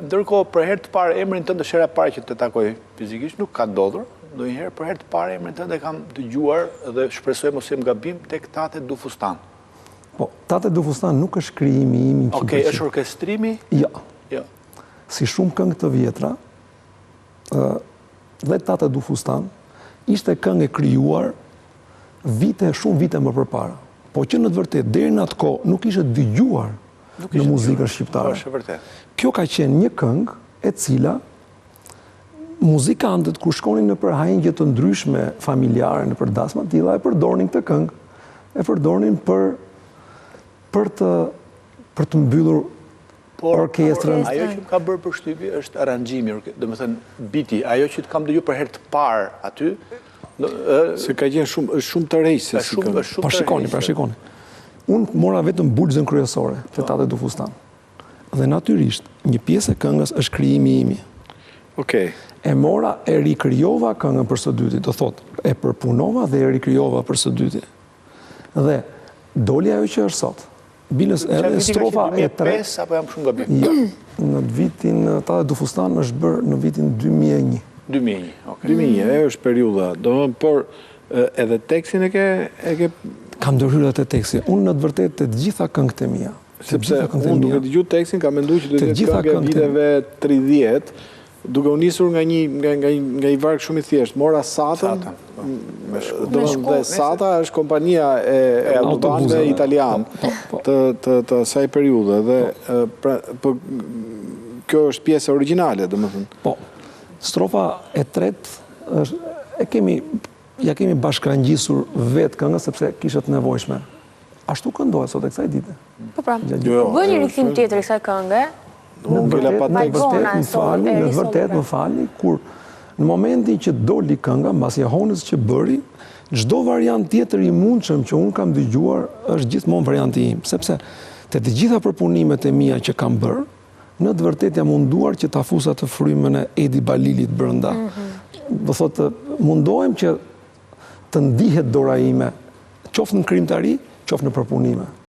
Ndërkohë, për herë të parë emrin tënd është hera e parë që të takoj fizikisht, nuk ka ndodhur. Ndonjëherë për herë të parë emrin tënd e kam dëgjuar dhe shpresoj mos jem gabim tek Tate Du Fustan. Po, Tate Du Fustan nuk është krijimi im 100%. Okej, është orkestrimi? Jo. Jo. Si shumë këngë të vjetra, ë dhe Tate Du Fustan ishte këngë e krijuar vite, shumë vite më përpara. Po që në të vërtetë deri në atë kohë nuk ishte dëgjuar në muzikën shqiptare. Po, është vërtet. Kjo ka qenë një këngë e cila muzikantët kur shkonin nëpër ahengje të ndryshme familjare, nëpër dasma të tilla, e përdornin këtë këngë. E përdornin për për të për të mbyllur Por, orkestrën. Ajo që më ka bërë përshtypje është aranzhimi, domethënë biti, ajo që të kam dëgjuar për herë të parë aty, se ka qenë shumë është shumë tërheqëse si këngë. Po shikoni, pra shikoni. Unë mora vetëm bulëzën kryesore të po. Tate Du Fustan. Dhe natyrisht, një pjesë e këngës është krijimi imi. Okej. E mora, e rikrijova këngën për së dyti, do thotë, e përpunova dhe e rikrijova për së dyti. Dhe doli ajo që është sot. Biles edhe strofa e tretë. 2005 apo jam shumë gabim? Jo. Në vitin Tate Du Fustan është bërë në vitin 2001. 2001, okay. 2001, ajo është periudha. Domethënë, por edhe tekstin e ke e ke Kam ndërhyrë edhe te teksti. Unë në të vërtetë te të gjitha këngët e mia. Sepse unë duke dëgju tekstin kam menduar që do të jetë këngë e viteve 30, Duke u nisur nga një nga nga nga një varg shumë i thjeshtë, mora Satën, po. me shku. Domethënë dhe Sata është kompania e, e autobusëve italianë po, po, të të të asaj periudhe dhe pra po kjo është pjesa origjinale, domethënë. Po. Strofa e tretë është e kemi ia kemi bashkangjisur vetë këngës sepse kishte të nevojshme. Ashtu këndohet sot e kësaj dite. Po pra, jo, jo, bë një rikthim tjetër i kësaj kënge. Në të vërtetë, në të vërtetë, më falni, në të vërtetë, më falni, kur në momentin që doli kënga, mbas jehonës që bëri, çdo variant tjetër i mundshëm që unë kam dëgjuar është gjithmonë varianti im, sepse te të gjitha përpunimet e mia që kam bërë, në të vërtetë jam munduar që ta fus atë frymën e Edi Balilit brenda. Mhm. Do thotë, mundohem që të ndihet dora ime, qoftë në krijimtari, qoftë në përpunime.